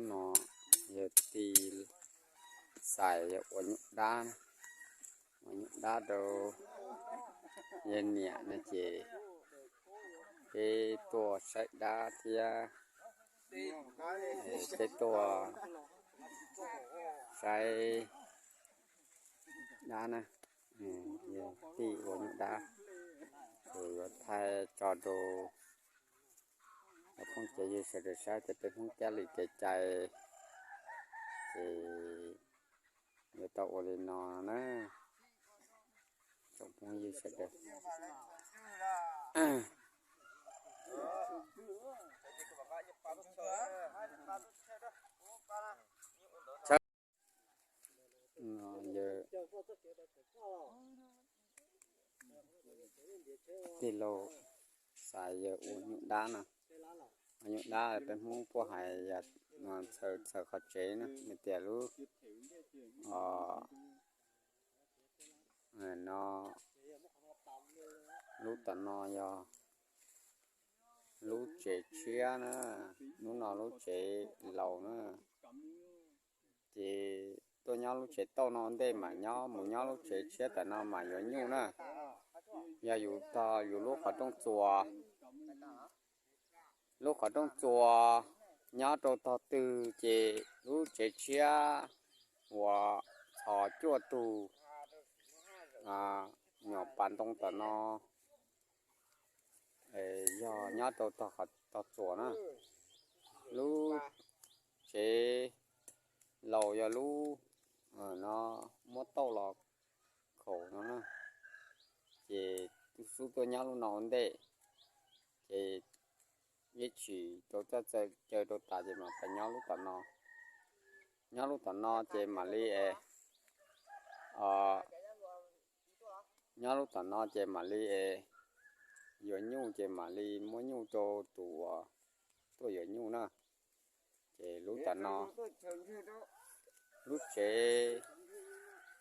No yog tij Xais yog ua nyuj dab, ua nyuj dab rau yawg niam no ces peb tuaj saib dab thiab, peb tuaj saib dab na. Yog tij ua nyuj dab, ces yuav thaij tso rau cov phooj cov ywg sawv daws saib tias peb Hmoob kab li kev cai ces yuav tau ua li no na. Tsoom phooj ywg sawv daws, tij laug Xais yog ua nyuj dab no. Ua nyuj dab peb Hmoob puab hais yog txhaws qhov tsev na, tias lub, no, lub tom no yog lub tsev tshiab na, lub no lub tsev laus na. Ces tuaj nyob lub tsev tauj no ntej mas nyob, mus nyob lub tsev tshiab tom no mas yuav nyuj na. Yog yus tog yus lub qhov rooj txuas, lub qhov rooj txuas nyob rau tog twg ces lub tsev tshiab uas txhos cuaj tug nyuam pas ntoo tom no yog nyob rau tog txuas na. Lub tsev laus yog lub no muab tauj los khaum no na. Ces xub tuaj nyob lub no ua ntej, ces ib tshim rau txoj caw rau tas ces mam pas nyob lub tom no. Nyob lub tom no ces mam li es, nyob lub tom no ces mam li es yuav nyuj ces mam li muab nyuj rau tus uas tuaj yuav nyuj na. Ces lub tom no, lub tsev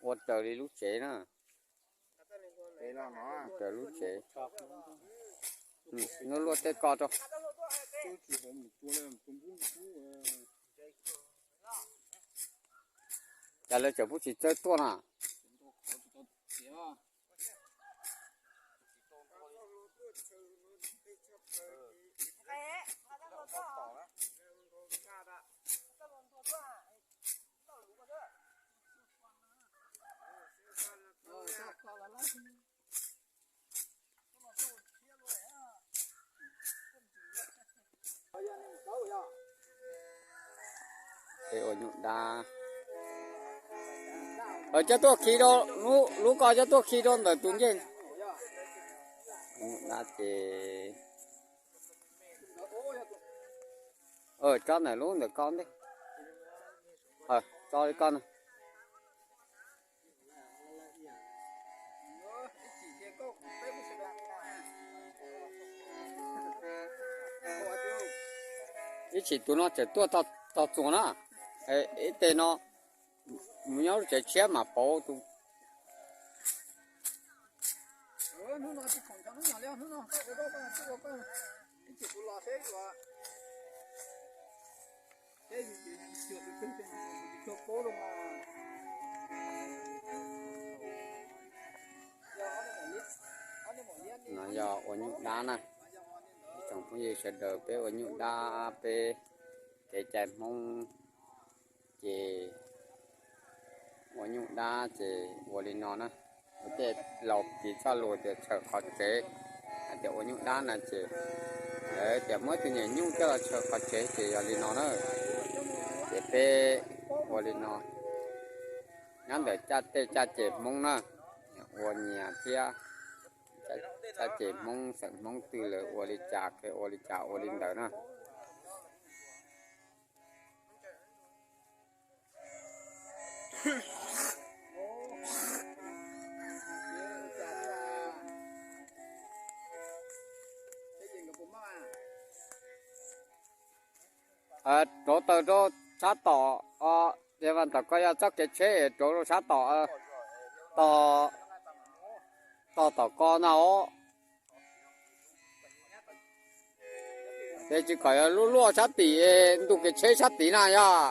ua raws li lub tsev na. Raws lub tsev, luaj luaj tej ko rau. Cas lawv tseem pub tsis txawj tuaj na? Peb ua nyuj dab, coj tuaj khi rau, lub ko coj tuaj khi rau ntawm tus ncej. Nyuj dab ces, tso ntawm lub ntawm ko ntej, tso li ko na. Ib chim tus no tseem tuaj tog txuas na, ib teg no mus nyob lub tsev tshiab mas pauv tus. No yog ua nyuj dab na. Ib tsoom phooj ywg sawv daws, peb ua nyuj dab, peb kev cai Hmoob ces ua nyuj dab ces ua li no na. Ua tej laus piv txoj lus tias txhaws qhov tsev, hais tias ua nyuj dab na ces lawv tias muab tus niam nyuj coj los txhaws qhov tsev ces yog li no na. Ces peb ua li no nyob ntawm caj, tej caj ces Hmoob na, ua nyias thiab. Caj ces Hmoob, xeem Hmoob twg lawv ua li cas, kev ua li cas ua li ntawd na. Rauv taws rau sab tom, ntawm ko yog txoj kev tsheb rauv rau sab tom, tog tom ko na os. Ces tsis kom yog luaj luaj sab tim, ntu kev tsheb sab tid na yog.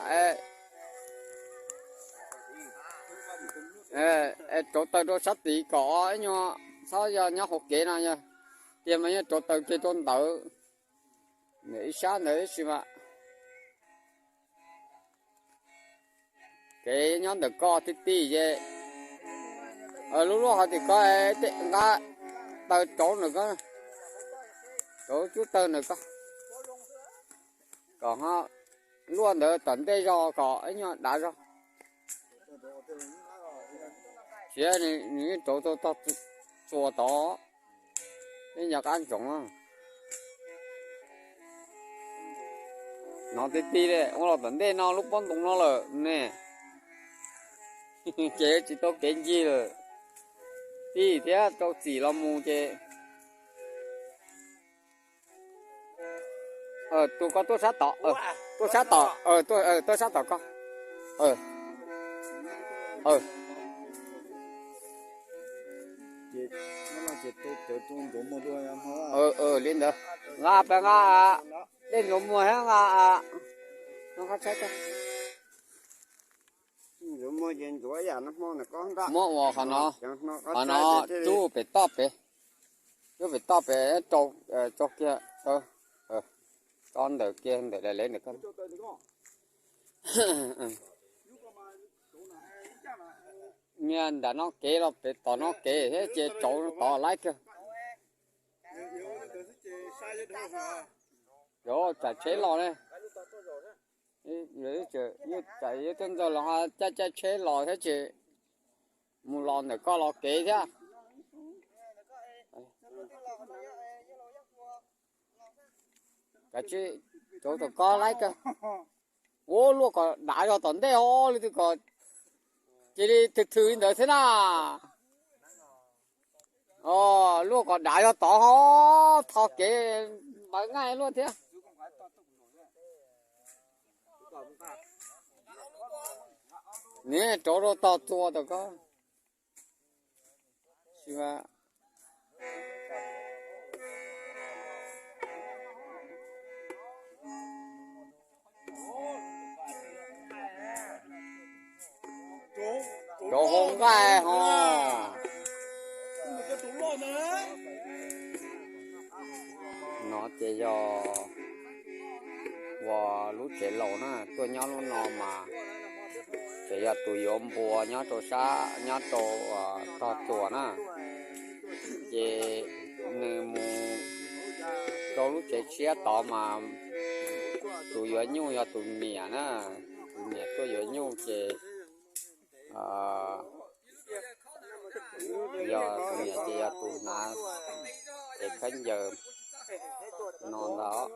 Rauv taws rau sab tid kom ib nyuag txhob yog nyob hauv kev no yog. Tiag mas yeej rauv taws kiag rau ntawd, ib sab ntawd tab sis mas kev nyob ntawm koj tib tib ces luaj luaj hov tim koj, nqa taws rauv ntawm koj, rauv cub taws ntawm koj kom ho luaj ntawd tom ntej zog kom ib nyuag dav zog. Siav nws yeej rauv tau tog txuas tod, yeej yog qab ntsoov. Hnov tib tib li ua los tom ntej no lub pob ntoo no lawm ne, ces tsis tau kev ncig lawm. Tij thiab rau txim los mus ces tus koj tuaj sab tom, tuaj sab tom, tuaj sab tom koj. Li ntawd, nqa pes nqa, dej ntxuav muag thiab nqa. Muab ua qhov no, qhov no cub pem toj pem, cub pem toj pem rau, rau kiag, tso ntawm kiag ntawm daim lev ntawm koj. Niag nram no kev los pem tom no kev thiab ces tsauv tod laib kawg. Yuav tsam tsheb los ne, yuav tuaj ntxawg los ho caij caij tsheb los thiab ces mus los ntawm koj los kev thiab. Kav tsij rauv tom koj laib kawg. Ua luaj kom dav zog tom ntej os, leej twg kom cia li thwm thwm li ntawd thiab na. Luaj kom dav zog tod ho, tho kev npawv nqaij luaj thiab. Niam rauv rau tog txua tom koj. Rauv hauv nqaij ho. No ces yog uas lub tsev laus na, tuaj nyob lub no mas tseem yog tus yuav npua nyob rau sab, nyob rau tog txuas na. Ces nws mus rau lub tsev tshiab tod mas tus yuav nyuj yog tus niam na, tus niam tuaj yuav nyuj ces yog tus niam ces yog tus hnav cev khaub ncaws no ntag.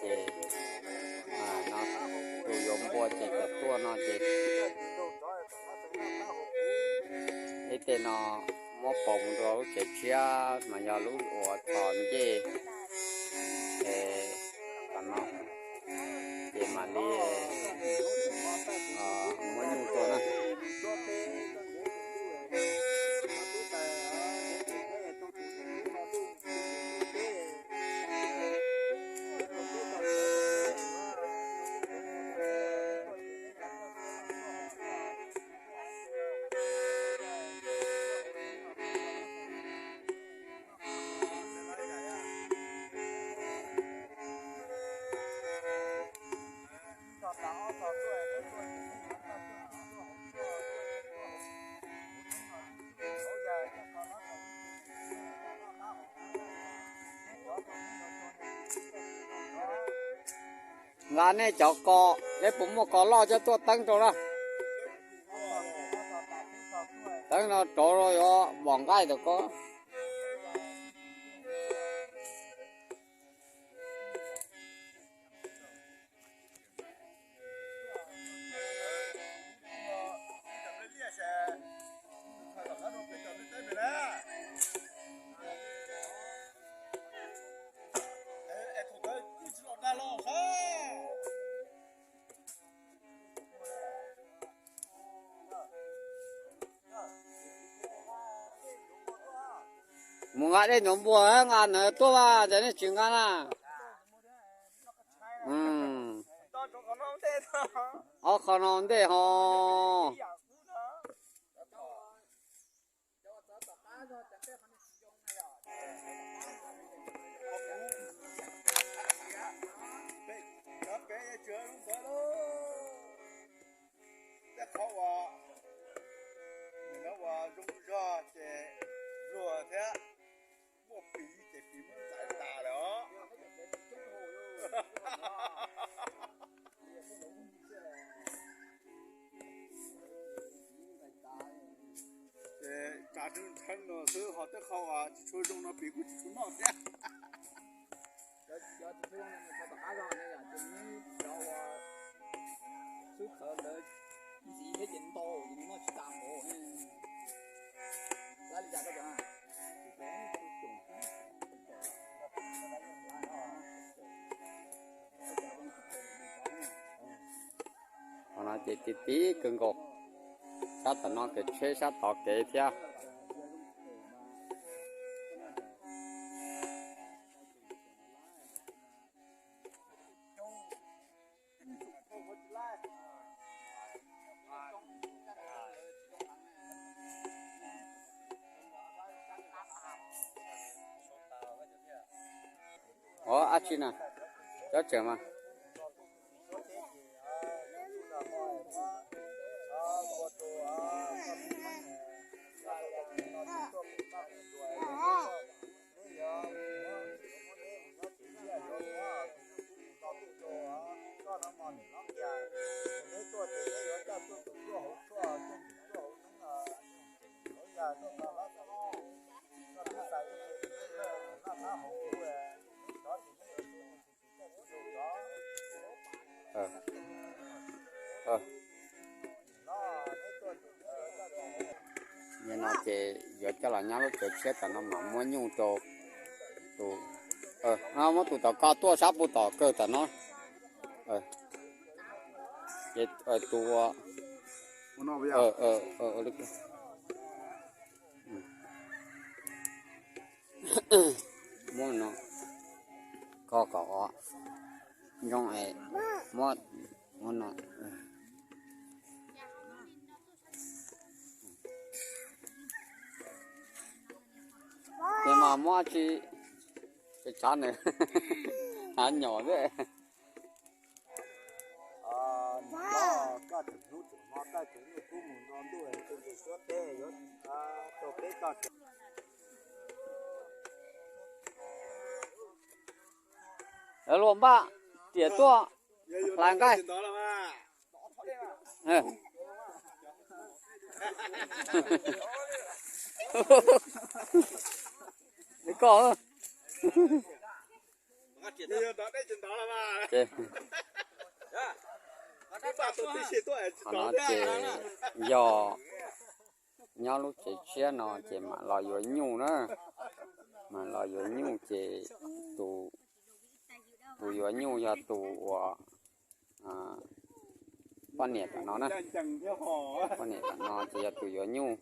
Ces no tus yuav npua ces cov tuaj no ces ib teg no muab pauv mus rau lub tsev tshiab mas yog lub uas txhos ncej es no ces mam li muab nyuj rau na. Nqa nej cov ko, nej puas muaj ko loj coj tuaj teeb rau na. Teeb no rauv yuav vom nqaij tau ko. Nqa dej ntxuav npua nqa ntawd tuaj mas, cas nej tsis nqa na? Ob qho no ntej ho. Tej qhov uas nws ua zoo zog ces luag thiab, muaj piv ces piv muab ntxais tas lawm os. Ces tsav ntsheej ntsheej no xwb, ho tej qhov uas tsis tshua zoo no piv kuj tsis tshua noj thiab. Qhov no ces tib tib kawg nkaus, sab tom no kev tsheb sab tod kev thiab. Ov, dab tsi na? Cov tseem mas. Nim no ces yuav coj los nyob lub tsev tshiab tom no mas muab nyuj rau tus, muab tus tom ko tuaj sab puag tom kawg tom no. Ces tus ua muab no ko kom zoo es muab no. Ces mas muab tsi, tsav nws hav nyom xwb. Luag npaj tiam tuaj hlais nqaij. Koj Qhov no ces yog nyob lub tsev tshiab no ces mam los yuav nyuj na, mam los yuav nyuj ces tus, tus yuav nyuj yog tus uas poj niam tom no na. Poj niam tom no ces yog tus yuav nyuj.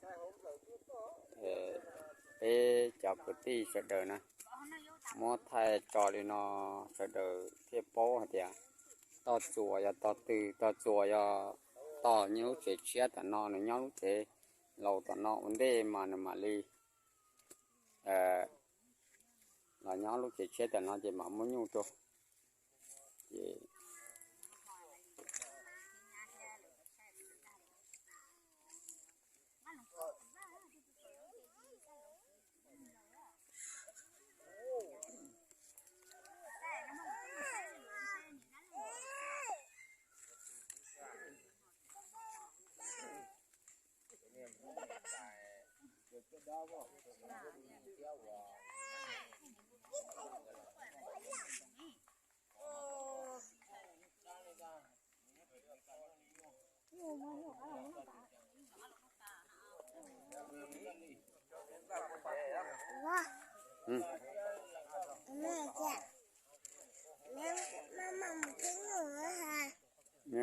Peb cov kwv tij sawv daws na, muab thaij tso li no sawv daws thiaj paub hais tias toj txuas yog tog twg, tog txuas yog tog nyob lub tsev tshiab tom no, nws nyob lub tsev laus tom no ua ntej mas nws mam li los nyob lub tsev tshiab tom no ces mam muab nyuj rau. Ces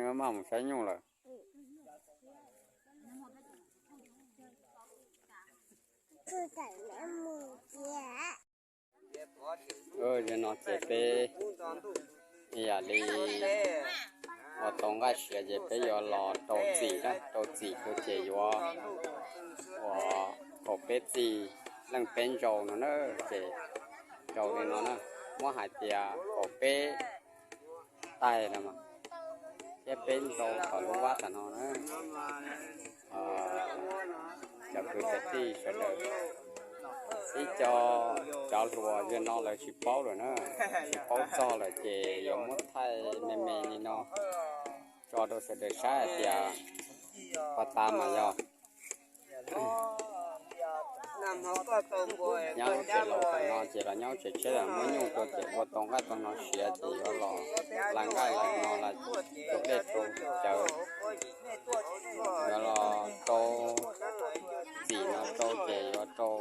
Maj mam mus saib nyuj lawm. Zaum no ces peb ib yam li ua tau nqaij siav ces peb yuav los rau txim na, rau txim rau ces yuav ua kaum peb txij leej peb ntsau no na, ces rau li no na, muab hais tias kaum peb taig no mas thiab peb ntsau tom lub vab tam no na. Cov kwv cov tij sawv daws, ib co cov hluas yawg no lawv tsis paub lawm na, tsis paub txog lawm ces yuav muab thaij me me li no tso rau sawv daws saib hais tias pas tas mas yog nyob tsev laus tam no ces los nyob tsev tshiab los muab nyuj rau ces ua tau nqaij tau no siav ces yuav los la nqaij la no la rau dej rau cawv, yuav los rau txim no rau ces yuav rau